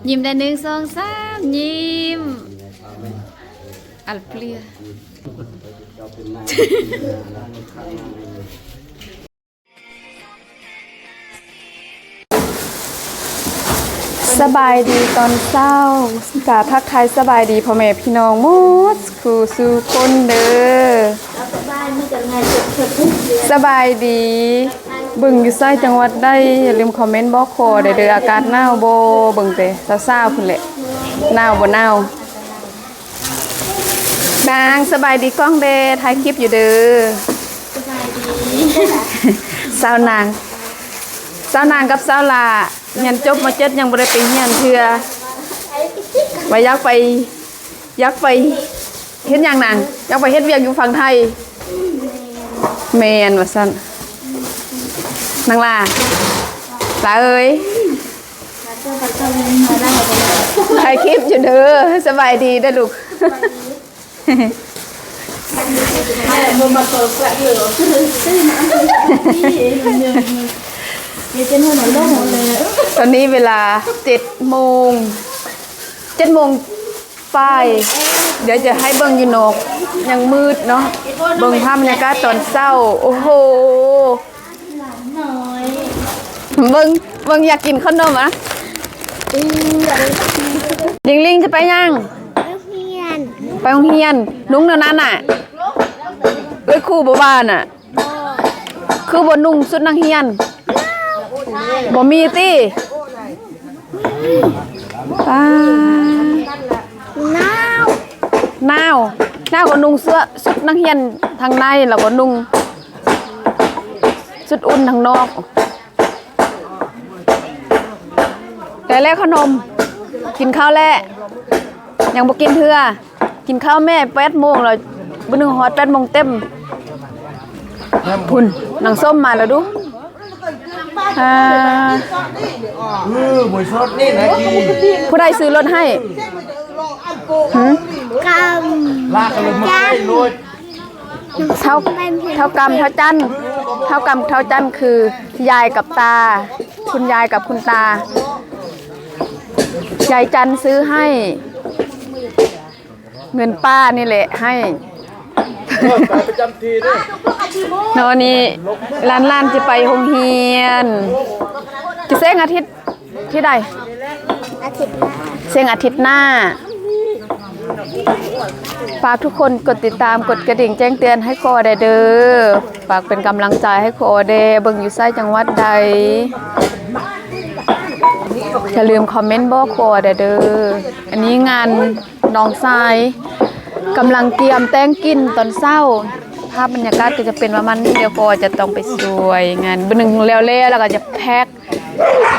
ຍິ້ມແດ່ ໜຶ່ງ ສອງ ສາມ ຍິ້ມ ອັນເປຍ. ສະບາຍດີຕອນເຊົ້າ ກະທັກທາຍສະບາຍດີພໍ່ແມ່ພີ່ນ້ອງໝົດຄູ່ສູ່ຄົນເດີ. ສະບາຍດີ ເບິ່ງຢູ່ໃສ ຈັງຫວັດໃດ ຢ່າລືມຄອມເມັນບອກຂໍແດ່ເດີ ອາກາດໜາວບໍ່? ເບິ່ງແຕ່ສາວໆພຸ້ນແຫຼະ ໜາວບໍ່ໜາວ? ນາງ ສະບາຍດີກ້ອງແດ່ ຖ່າຍຄລິບຢູ່ເດີ. ສະບາຍດີ ສາວນາງ ສາວນາງກັບສາວຫຼ້າ ຮຽນຈົບ ມ.ເຈັດ ຍັງບໍ່ໄດ້ໄປຮຽນເທື່ອ ວ່າຢາກໄປ ຢາກໄປເຮັດຫຍັງນາງ? ຢາກໄປເຮັດວຽກຢູ່ຝັ່ງໄທ. ແມ່ນວ່າຊັ້ນ ນາງຫຼ້າ ຫຼ້າເອີຍ. ຖ່າຍຄລິບຢູ່ເດີ ສະບາຍດີເດີລູກ. ຕອນນີ້ເວລາເຈັດໂມງ ເຈັດໂມງປາຍ ດຽວຈະໃຫ້ເບິ່ງຢູ່ນອກ ຍັງມືດເນາະ. ເບິ່ງພາບບັນຍາກາດຕອນເຊົ້າ ໂອ້ໂຫ ເບິ່ງ ເບິ່ງ ຢາກກິນເຂົ້າໜົມອະ. ລິງລິງຈະໄປຫຍັງ? ໄປໂຮງຮຽນ ໄປໂຮງຮຽນ. ນຸ່ງແນວນັ້ນນະ ເອີຍ ຄູບໍ່ວ່ານະ. ຄືບໍ່ນຸ່ງຊຸດນັກຮຽນ? ບໍ່ມີຕິ? ປ້າ ໜາວ ໜາວ ໜາວກໍນຸ່ງເສື້ອ ຊຸດນັກຮຽນທາງໃນ ແລ້ວກໍນຸ່ງຊຸດອຸ່ນທາງນອກ. ໄດ້ແລ້ວຂະໜົມ ກິນເຂົ້າແລ້ວ ຍັງບໍ່ກິນເທື່ອ. ກິນເຂົ້າແມ່ ແປດໂມງແລ້ວ ບຶດໜຶ່ງຮອດແປດໂມງເຕັມ. ພຸ້ນ ນາງສົ້ມມາແລ້ວດູ. ອ່າ ເອີ ບໍລິສັດນີ້ນະ ທີ່ ຜູ້ໃດຊື້ລົດໃຫ້? ຫື? ກຳ ລາກເອົາລົດມາໃຊ້ໂລດ. ເຖົ້າ ເຖົ້າກຳ ເຖົ້າຈັນ ເຖົ້າກຳ ເຖົ້າຈັນ ຄືຍາຍກັບຕາ ຄຸນຍາຍກັບຄຸນຕາ. ຍາຍຈັນຊື້ໃຫ້ ເງິນປ້ານີ້ແຫຼະໃຫ້. ເອີ ໄປປະຈຳທີ່ເດີ ເນາະ. ນີ້ຫຼານໆ ຈະໄປໂຮງຮຽນ ຈະເສັງອາທິດ ທີ່ໃດ? ອາທິດໜ້າ ເສັງອາທິດໜ້າ. ຝາກທຸກຄົນກົດຕິດຕາມ ກົດກະດິ່ງແຈ້ງເຕືອນໃຫ້ຂໍແດ່ເດີ. ຝາກເປັນກຳລັງໃຈໃຫ້ຂໍແດ່ ເບິ່ງຢູ່ໃສ ຈັງຫວັດໃດ ຢ່າລືມຄອມເມັນບອກຂໍແດ່ເດີ. ອັນນີ້ງານ ນ້ອງຊາຍກຳລັງກຽມແຕ່ງກິນຕອນເຊົ້າ. ພາບບັນຍາກາດກໍຈະເປັນປະມານນີ້ ດຽວກໍຈະຕ້ອງໄປຊ່ວຍງານບຶດໜຶ່ງແລ້ວໆ ແລ້ວກໍຈະແພັກ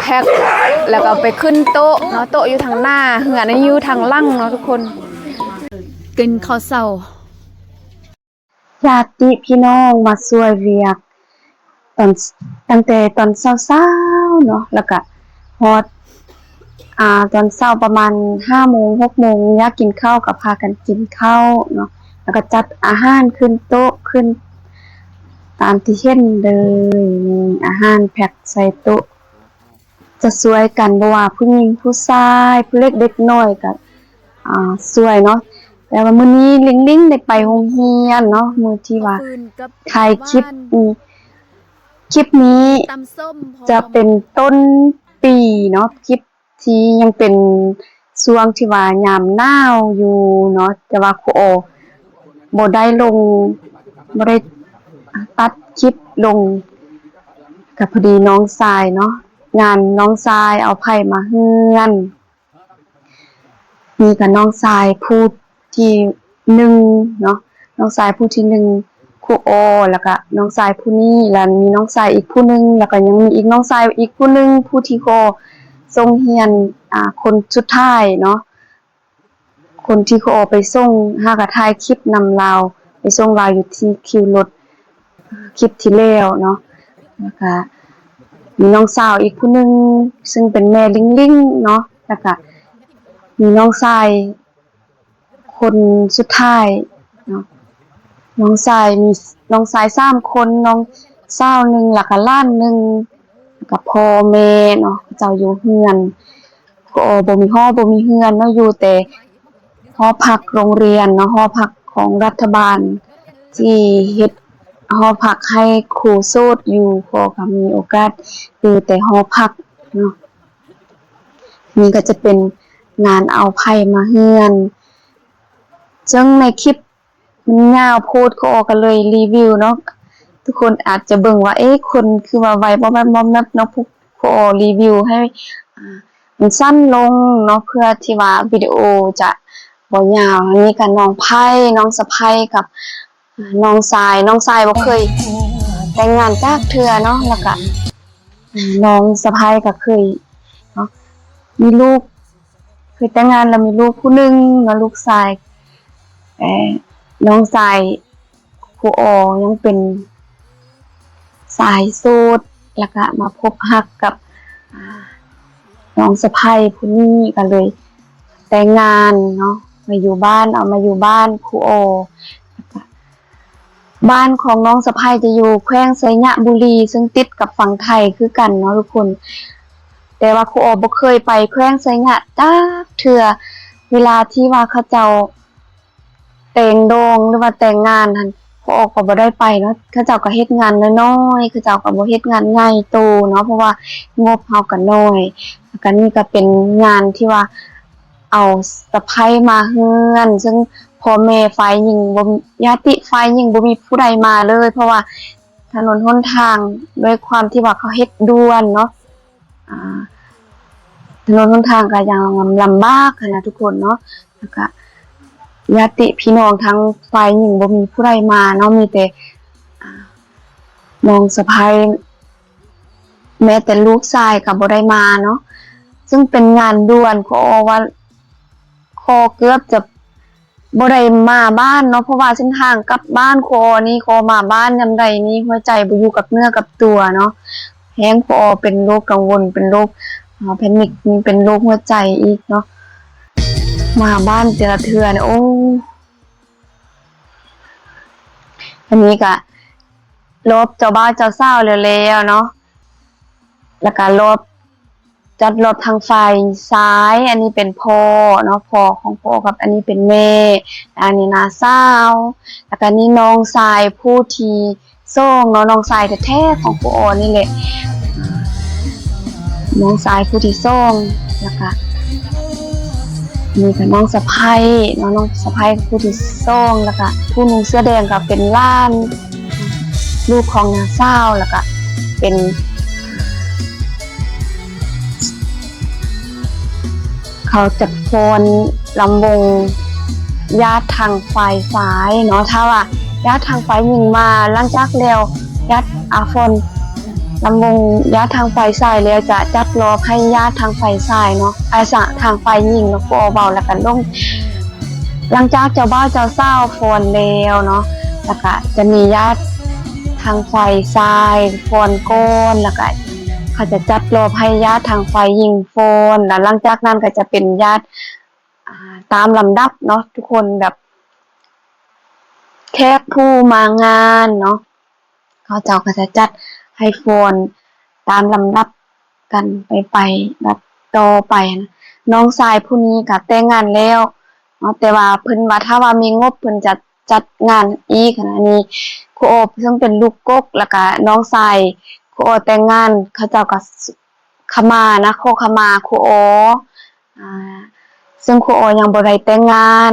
ແພັກ ແລ້ວກໍໄປຂຶ້ນໂຕະເນາະ. ໂຕະຢູ່ທາງໜ້າເຮືອນ ອັນນີ້ຢູ່ທາງຫຼັງເນາະທຸກຄົນ. ກິນເຂົ້າເຊົ້າ. ຍາດຕິພີ່ນ້ອງມາຊ່ວຍວຽກຕອນ ຕັ້ງແຕ່ຕອນເຊົ້າໆເນາະ ແລ້ວກະຮອດ ອ່າ ຕອນເຊົ້າປະມານຫ້າໂມງ ຫົກໂມງ ຢາກກິນເຂົ້າກະພາກັນກິນເຂົ້າເນາະ ແລ້ວກະຈັດອາຫານຂຶ້ນໂຕະ ຂຶ້ນຕາມທີ່ເຫັນເລີຍ ອາຫານແພັກໃສ່ໂຕະ. ຈະຊ່ວຍກັນ ບໍ່ວ່າຜູ້ຍິງຜູ້ຊາຍ ຜູ້ເລັກເດັກນ້ອຍກະ ອ່າ ຊ່ວຍເນາະ. ແຕ່ວ່າມື້ນີ້ລິງລິງໄດ້ໄປໂຮງຮຽນເນາະ ມື້ທີ່ວ່າຖ່າຍຄລິບ ອື ຄລິບນີ້ຈະເປັນຕົ້ນປີເນາະ ຄລິບທີ່ຍັງເປັນຊ່ວງທີ່ວ່າຍາມໜາວຢູ່ເນາະ ແຕ່ວ່າຄູອໍບໍ່ໄດ້ລົງ ບໍ່ໄດ້ຕັດຄລິບລົງ ກະພໍດີນ້ອງຊາຍເນາະ ງານນ້ອງຊາຍເອົາໄພ້ມາເຮືອນ ມີກະນ້ອງຊາຍຜູ້ທີໜຶ່ງເນາະ ນ້ອງຊາຍຜູ້ທີໜຶ່ງ ຄູອໍ ແລ້ວກະນ້ອງຊາຍຜູ້ນີ້ ແລ້ວມີນ້ອງຊາຍອີກຜູ້ໜຶ່ງ ແລ້ວກະຍັງມີອີກນ້ອງຊາຍອີກຜູ້ໜຶ່ງ ຜູ້ທີ່ຂໍສົ່ງຮຽນ ອ່າ ຄົນສຸດທ້າຍເນາະ ຄົນທີ່ຂໍໄປສົ່ງ ຫາກະຖ່າຍຄລິບນຳລາວ ໄປສົ່ງລາວຢູ່ທີ່ຄິວລົດ ຄລິບທີ່ແລ້ວເນາະ ແລ້ວກະມີນ້ອງສາວອີກຜູ້ໜຶ່ງ ຊຶ່ງເປັນແມ່ລິງລິງເນາະ ແລ້ວກະມີນ້ອງຊາຍຄົນສຸດທ້າຍເນາະ ນ້ອງຊາຍ ມີນ້ອງຊາຍສາມຄົນ ນ້ອງສາວໜຶ່ງ ແລ້ວກະຫຼານໜຶ່ງ ແລ້ວກະພໍ່ແມ່ເນາະ ເຂົາເຈົ້າຢູ່ເຮືອນ ກໍບໍ່ມີຫໍ ບໍ່ມີເຮືອນເນາະ ຢູ່ແຕ່ຫໍພັກໂຮງຮຽນເນາະ ຫໍພັກຂອງລັດຖະບານ ທີ່ເຮັດຫໍພັກໃຫ້ຄູໂສດຢູ່ ກໍ ກໍມີໂອກາດຢູ່ແຕ່ຫໍພັກເນາະ. ນີ້ກໍຈະເປັນງານເອົາໄພ້ມາເຮືອນ ເຊິ່ງໃນຄລິບ ມັນຍາວໂພດ ຂໍກໍເລີຍຣີວິວເນາະ. ທຸກຄົນອາດຈະເບິ່ງວ່າ ເອະ ຄົນຄືວ່າໄວ ບໍ່ແມ່ນ ບໍ່ແມ່ນເນາະ ພວກຂໍຣີວິວໃຫ້ ອ່າ ມັນສັ້ນລົງເນາະ ເພື່ອທີ່ວ່າວິດີໂອຈະບໍ່ຍາວ. ອັນນີ້ກໍນ້ອງໄພ້ ນ້ອງສະໃພ້ກັບ ອ່າ ນ້ອງຊາຍ. ນ້ອງຊາຍບໍ່ເຄີຍແຕ່ງງານຈັກເທື່ອເນາະ ແລ້ວກໍ ອ່າ ນ້ອງສະໃພ້ກໍເຄີຍເນາະ ມີລູກ ເຄີຍແຕ່ງງານແລ້ວມີລູກຜູ້ໜຶ່ງເນາະ ລູກຊາຍ. ແຕ່ນ້ອງຊາຍຄູອໍຍັງເປັນຊາຍໂສດ ແລ້ວກະມາພົບຮັກກັບ ອ່າ ນ້ອງສະໃພ້ຜູ້ນີ້ ກໍເລີຍແຕ່ງງານເນາະ ມາຢູ່ບ້ານ ເອົາມາຢູ່ບ້ານຄູອໍ. ແລ້ວກະ ບ້ານຂອງນ້ອງສະໃພ້ຈະຢູ່ແຂວງໄຊຍະບູລີ ເຊິ່ງຕິດກັບຝັ່ງໄທຄືກັນເນາະທຸກຄົນ. ແຕ່ວ່າຄູອໍບໍ່ເຄີຍໄປແຂວງໄຊຍະຈັກເທື່ອ. ເວລາທີ່ວ່າເຂົາເຈົ້າແຕ່ງດອງ ຫຼືວ່າແຕ່ງງານຫັ້ນ ຄູອໍກໍບໍ່ໄດ້ໄປເນາະ. ເຂົາເຈົ້າກໍເຮັດງານນ້ອຍໆ ເຂົາເຈົ້າກໍບໍ່ເຮັດງານໃຫຍ່ໂຕເນາະ ເພາະວ່າງົບເຮົາກໍນ້ອຍ. ແລ້ວກໍນີ້ກໍເປັນງານທີ່ວ່າ ເອົາສະໃພ້ມາເຮືອນ ເຊິ່ງພໍ່ແມ່ຝ່າຍຍິງບໍ່ ຍາດຕິຝ່າຍຍິງບໍ່ມີຜູ້ໃດມາເລີຍ ເພາະວ່າຖະໜົນຫົນທາງ ດ້ວຍຄວາມທີ່ວ່າເຂົາເຮັດດ່ວນເນາະ ອ່າ ຖະໜົນຫົນທາງກໍຍັງລຳບາກຫັ້ນນະທຸກຄົນເນາະ. ແລ້ວກະຍາດຕິພີ່ນ້ອງທາງຝ່າຍຍິງບໍ່ມີຜູ້ໃດມາເນາະ ມີແຕ່ ອ່າ ນ້ອງສະໃພ້ ແມ້ແຕ່ລູກຊາຍກໍບໍ່ໄດ້ມາເນາະ ເຊິ່ງເປັນງານດ່ວນ. ຂໍວ່າ ຂໍເກືອບຈະບໍ່ໄດ້ມາບ້ານເນາະ ເພາະວ່າເສັ້ນທາງກັບບ້ານຂໍນີ້ ຂໍມາບ້ານຍາມໃດນີ້ ຫົວໃຈບໍ່ຢູ່ກັບເນື້ອກັບຕົວເນາະ. ແຮງຂໍເປັນໂລກກັງວົນ ເປັນໂລກ ອ່າ ແພນິກ ເປັນໂລກຫົວໃຈອີກເນາະ. ມາບ້ານແຕ່ລະເທື່ອນີ້ ໂອ້ ອັນນີ້ກະລອບເຈົ້າບ່າວເຈົ້າສາວແລ້ວໆເນາະ ແລ້ວກະລອບ ຈັດລອບທາງຝ່າຍຊາຍ ອັນນີ້ເປັນພໍ່ເນາະ ພໍ່ຂອງພໍ່ກັບ ອັນນີ້ເປັນແມ່ ອັນນີ້ນ້າສາວ ແລ້ວກະນີ້ນ້ອງຊາຍຜູ້ທີສອງເນາະ ນ້ອງຊາຍແທ້ໆຂອງຄູອໍນີ້ແຫຼະ ນ້ອງຊາຍຜູ້ທີສອງ ແລ້ວກະ ນີ້ກໍນ້ອງສະໃພ້ເນາະ ນ້ອງສະໃພ້ຜູ້ທີສອງ ແລ້ວກະຜູ້ນຸ່ງເສື້ອແດງກໍເປັນຫຼານ ລູກຂອງນ້າສາວ ແລ້ວກະເປັນ ເຂົາຈະຟ້ອນລຳວົງຍາດທາງຝ່າຍຊາຍເນາະ ຖ້າວ່າຍາດທາງຝ່າຍຍິງມາ ຫຼັງຈາກແລ້ວຍາດ ອາ ຟ້ອນ ລຳວົງຍາດທາງຝ່າຍຊາຍແລ້ວ ຈະຈັດລອບໃຫ້ຍາດທາງຝ່າຍຊາຍເນາະ ອາ ສະ ທາງຝ່າຍຍິງເນາະ ຂໍເວົ້າແລ້ວກັນລົງ. ຫຼັງຈາກເຈົ້າບ່າວເຈົ້າສາວຟ້ອນແລ້ວເນາະ ແລ້ວກະຈະມີຍາດທາງຝ່າຍຊາຍຟ້ອນກ່ອນ ແລ້ວກະເຂົາຈະຈັດລອບໃຫ້ຍາດທາງຝ່າຍຍິງຟ້ອນ ແລ້ວຫຼັງຈາກນັ້ນກໍຈະເປັນຍາດ ອ່າ ຕາມລຳດັບເນາະ ທຸກຄົນ ແບບແຂກຜູ້ມາງານເນາະ ເຂົາເຈົ້າກໍຈະຈັດໃຫ້ຟ້ອນຕາມລຳດັບກັນໄປ ໄປແບບຕໍ່ໄປນະ. ນ້ອງຊາຍຜູ້ນີ້ກໍແຕ່ງງານແລ້ວເນາະ ແຕ່ວ່າເພິ່ນວ່າຖ້າວ່າມີງົບເພິ່ນຈະຈັດງານອີກນະ. ອັນນີ້ຄູອໍເຊິ່ງເປັນລູກກົກ ແລ້ວກະນ້ອງຊາຍຄູອໍແຕ່ງງານ ເຂົາເຈົ້າກໍ ຂະມານະ ຂໍຂະມາຄູອໍ ອ່າ ເຊິ່ງຄູອໍຍັງບໍ່ໄດ້ແຕ່ງງານ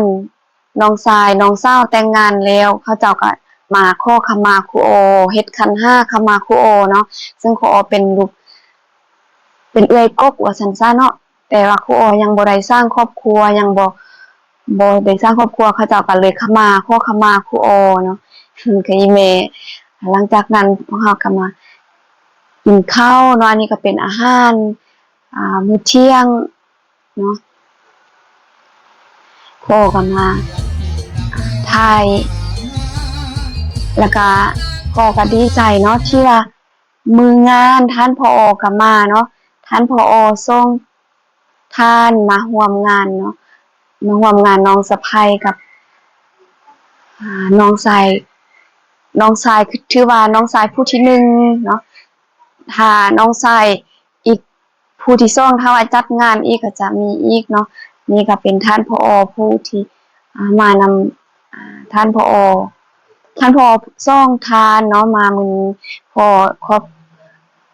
ນ້ອງຊາຍ ນ້ອງສາວແຕ່ງງານແລ້ວ ເຂົາເຈົ້າກໍມາຂໍຂະມາຄູອໍ ເຮັດຂັນຫ້າຂະມາຄູອໍເນາະ ເຊິ່ງຄູອໍເປັນລູກ ເປັນເອື້ອຍກົກວ່າຊັ້ນຊະເນາະ ແຕ່ວ່າຄູອໍຍັງບໍ່ໄດ້ສ້າງຄອບຄົວ ຍັງບໍ່ ບໍ່ໄດ້ສ້າງຄອບຄົວ ເຂົາເຈົ້າກໍເລີຍຂະມາ ຂໍຂະມາຄູອໍເນາະ ກໍອີແມ່. ຫຼັງຈາກນັ້ນພວກເຮົາກໍມາກິນເຂົ້າເນາະ ອັນນີ້ກໍເປັນອາຫານ ອ່າ ມື້ທ່ຽງເນາະ ພໍ່ກໍມາຖ່າຍ ແລ້ວກໍພໍ່ກໍດີໃຈເນາະ ທີ່ວ່າມື້ງານທ່ານຜອ ກໍມາເນາະ ທ່ານຜອ ສອງທ່ານມາຮ່ວມງານເນາະ ມາຮ່ວມງານນ້ອງສະໃພ້ກັບ ອ່າ ນ້ອງຊາຍ ນ້ອງຊາຍ ຖືວ່ານ້ອງຊາຍຜູ້ທີໜຶ່ງເນາະ ຖ້ານ້ອງຊາຍອີກ ຜູ້ທີ່ສອງ ຖ້າວ່າຈັດງານອີກກໍຈະມີອີກເນາະ. ນີ້ກໍເປັນທ່ານ ຜອ ຜູ້ທີ່ ອ່າ ມານຳ ອ່າ ທ່ານ ຜອ ທ່ານ ຜອ ສອງທ່ານເນາະ ມາມື້ນີ້. ຂໍຂອບ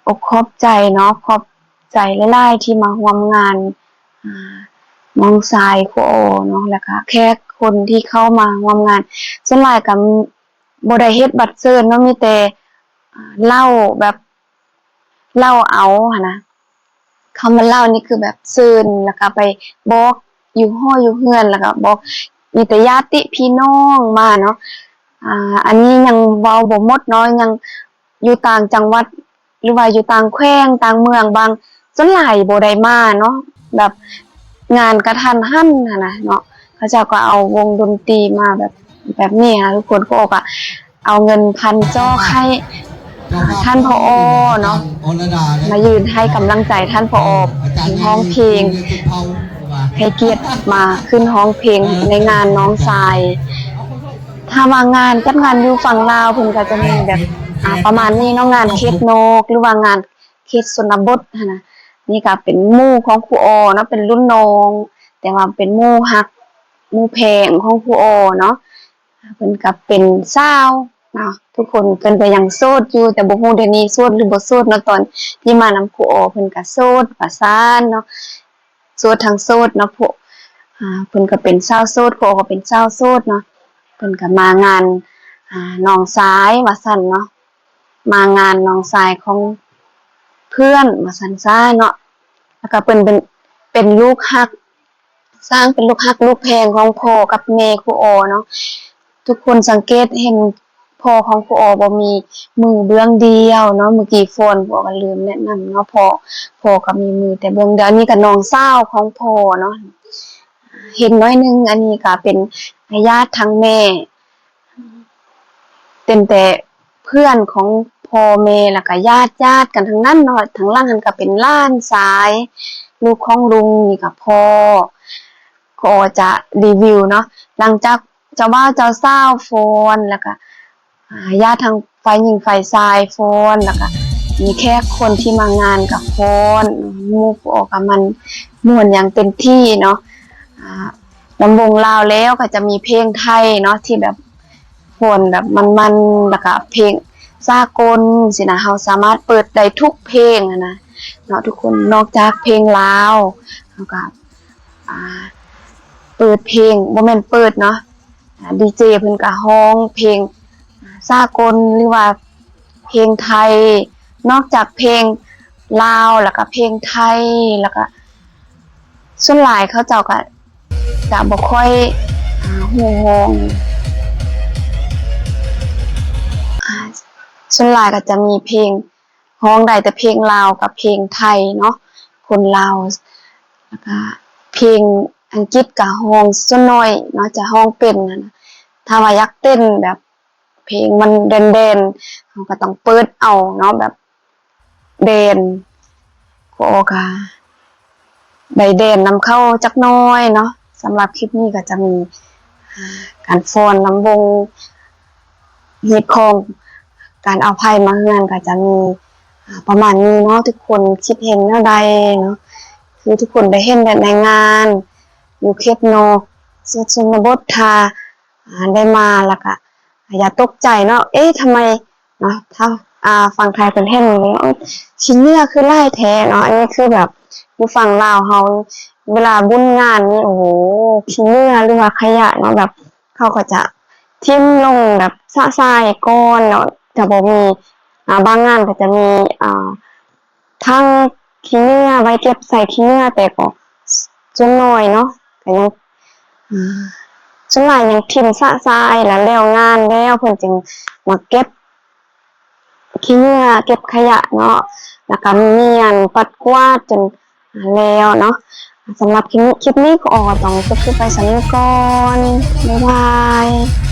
ອົກຂອບໃຈເນາະ ຂອບໃຈຫຼາຍໆທີ່ມາຮ່ວມງານ ອ່າ ນ້ອງຊາຍຄູອໍເນາະ ແລ້ວກະແຂກຄົນທີ່ເຂົ້າມາຮ່ວມງານ. ສ່ວນຫຼາຍກໍບໍ່ໄດ້ເຮັດບັດເຊີນເນາະ ມີແຕ່ ອ່າ ເລົ່າແບບ ເລົ່າເອົາຫັ້ນນະ. ຄຳວ່າເລົ່ານີ້ຄືແບບເຊີນ ແລ້ວກໍໄປບອກຢູ່ຫໍຢູ່ເຮືອນ ແລ້ວກໍບອກ ມີແຕ່ຍາດຕິພີ່ນ້ອງມາເນາະ. ອ່າ ອັນນີ້ຍັງເວົ້າບໍ່ໝົດເນາະ ຍັງຢູ່ຕ່າງຈັງຫວັດ ຫຼືວ່າຢູ່ຕ່າງແຂວງຕ່າງເມືອງບາງ ສ່ວນຫຼາຍບໍ່ໄດ້ມາເນາະ ແບບງານກະທັນຫັນຫັ້ນນະເນາະ. ເຂົາເຈົ້າກໍເອົາວົງດົນຕີມາແບບ ແບບນີ້ນະ ທຸກຄົນ. ຄູອໍກໍເອົາເງິນພັນຈອກໃຫ້ ອ່າ ທ່ານ ຜອ ເນາະ ມາຢືນໃຫ້ກຳລັງໃຈທ່ານ ຜອ ເພິ່ນຮ້ອງເພງ ໃຫ້ກຽດມາຂຶ້ນຮ້ອງເພງໃນງານນ້ອງຊາຍ. ຖ້າວ່າງານ ຈັດງານຢູ່ຝັ່ງລາວ ເພິ່ນກໍຈະມີແບບ ອ່າ ປະມານນີ້ເນາະ ງານເຂດນອກ ຫຼືວ່າງານເຂດຊົນນະບົດຫັ້ນນະ. ນີ້ກໍເປັນໝູ່ຂອງຄູອໍເນາະ ເປັນລຸ້ນນ້ອງ ແຕ່ວ່າເປັນໝູ່ຮັກ ໝູ່ແພງຂອງຄູອໍເນາະ. ເພິ່ນກໍເປັນສາວເນາະ ທຸກຄົນ. ເພິ່ນກໍຍັງໂສດຢູ່ ແຕ່ບໍ່ຮູ້ດຽວນີ້ໂສດຫຼືບໍ່ໂສດເນາະ. ຕອນທີ່ມານຳຄູອໍ ເພິ່ນກໍໂສດວ່າຊັ້ນເນາະ ໂສດທັງໂສດເນາະ. ພວກ ອ່າ ເພິ່ນກໍເປັນສາວໂສດ ຄູອໍກໍເປັນສາວໂສດເນາະ. ເພິ່ນກໍມາງານ ອ່າ ນ້ອງຊາຍວ່າຊັ້ນເນາະ ມາງານນ້ອງຊາຍຂອງເພື່ອນວ່າຊັ້ນຊະເນາະ. ແລ້ວກໍເພິ່ນເປັນ ເປັນລູກຮັກ ຊ່າງເປັນລູກຮັກລູກແພງຂອງພໍ່ກັບແມ່ຄູອໍເນາະ. ທຸກຄົນສັງເກດເຫັນພໍ່ຂອງຄູອໍບໍ່ມີມືເບື້ອງດຽວເນາະ. ມື້ກີ້ຟອນຄູອໍກໍລືມແນະນຳເນາະ ພໍ່ ພໍ່ກໍມີມືແຕ່ເບື້ອງດຽວ. ອັນນີ້ກໍນ້ອງສາວຂອງພໍ່ເນາະ ເຫັນໜ້ອຍໜຶ່ງ. ອັນນີ້ກໍເປັນຍາດທາງແມ່ ເຕັມແຕ່ເພື່ອນຂອງພໍ່ແມ່ ແລ້ວກະຍາດ ຍາດກັນທັງນັ້ນເນາະ. ທາງຫຼັງຫັ້ນກະເປັນຫຼານຊາຍ ລູກຂອງລຸງ ນີ້ກະພໍ່. ຂໍຈະຣີວິວເນາະ ຫຼັງຈາກເຈົ້າບ່າວເຈົ້າສາວຟ້ອນ ແລ້ວກະ ອ່າ ຍາດທັງຝ່າຍຍິງຝ່າຍຊາຍຟ້ອນ ແລ້ວກະມີແຂກຄົນທີ່ມາງານກະຟ້ອນ. ໝູ່ຄູອໍກະມັນມ່ວນຢ່າງເຕັມທີ່ເນາະ. ອ່າ ລຳວົງລາວແລ້ວກໍຈະມີເພງໄທເນາະ ທີ່ແບບຟ້ອນແບບມັນໆ ແລ້ວກະເພງສາກົນຊີ້ນະ. ເຮົາສາມາດເປີດໄດ້ທຸກເພງຫັ້ນນະເນາະທຸກຄົນ. ນອກຈາກເພງລາວ ເຮົາກໍ ອ່າ ເປີດເພງ ບໍ່ແມ່ນເປີດເນາະ ອ່າ ດີເຈເພິ່ນກໍຮ້ອງເພງສາກົນ ຫຼືວ່າເພງໄທ. ນອກຈາກເພງລາວ ແລ້ວກໍເພງໄທ ແລ້ວກໍ ສ່ວນຫຼາຍເຂົາເຈົ້າກະຈະບໍ່ຄ່ອຍ ອ່າ ຮູ້ຮ້ອງ ອ່າ ສ່ວນຫຼາຍກໍຈະມີເພງ ຮ້ອງໄດ້ແຕ່ເພງລາວກັບເພງໄທເນາະ ຄົນລາວ. ແລ້ວກະເພງອັງກິດກະຮ້ອງສ່ວນໜ້ອຍເນາະ ຈະຮ້ອງເປັນຫັ້ນນະ. ຖ້າວ່າຢາກເຕັ້ນແບບເພງມັນແດນໆ ເຮົາກໍຕ້ອງເປີດເອົາເນາະ ແບບ ແດນ ຂໍກະໄດ້ແດນນຳເຂົາຈັກໜ້ອຍເນາະ. ສຳລັບຄລິບນີ້ກໍຈະມີ ອ່າ ການຟ້ອນລຳວົງ ຮີດຄອງ ການເອົາໄພ້ມາເຮືອນ ກໍຈະມີ ອ່າ ປະມານນີ້ເນາະ. ທຸກຄົນຄິດເຫັນແນວໃດເນາະ? ຄືທຸກຄົນໄດ້ເຫັນແບບໃນງານ ຢູ່ເຂດນອກ ເຂດຊົນນະບົດ ຖ້າ ອ່າ ໄດ້ມາ ແລ້ວກະ ອ່າ ຢ່າຕົກໃຈເນາະ ເອະ ທຳໄມ ເນາະ ຖ້າ ອ່າ ຝັ່ງໄທເພິ່ນເຫັນນີ້ ໂອຍ ຂີ້ເຫຍື້ອຄືຫຼາຍແທ້ເນາະ. ອັນນີ້ຄືແບບຢູ່ຝັ່ງລາວເຮົາ ເວລາບຸນງານນີ້ ໂອ້ໂຫ ຂີ້ເຫຍື້ອ ຫຼືວ່າຂະຫຍະເນາະ ແບບເຂົາກໍຈະຖິ້ມລົງແບບຊະຊາຍກ່ອນເນາະ ຈະບໍ່ມີ ອ່າ ບາງງານກໍຈະມີ ອ່າ ຖັງຂີ້ເຫຍື້ອ ໄວ້ເກັບໃສ່ຂີ້ເຫຍື້ອ ແຕ່ກໍສ່ວນໜ້ອຍເນາະ ກໍຍັງ ອ່າ ສ່ວນຫຼາຍຍັງຖິ້ມຊະຊາຍ ແລ້ວ ແລ້ວງານແລ້ວ ເພິ່ນຈຶ່ງມາເກັບ ຂີ້ເຫຍື້ອເກັບຂະຫຍະເນາະ ແລ້ວກະມ້ຽນປັດກວາດຈົນແລ້ວເນາະ. ສຳລັບຄລິບນີ້ ຄລິບນີ້ຂໍຕ້ອງຈົບລົງໄປສ່ຳນີ້ກ່ອນ. ບາຍບາຍ.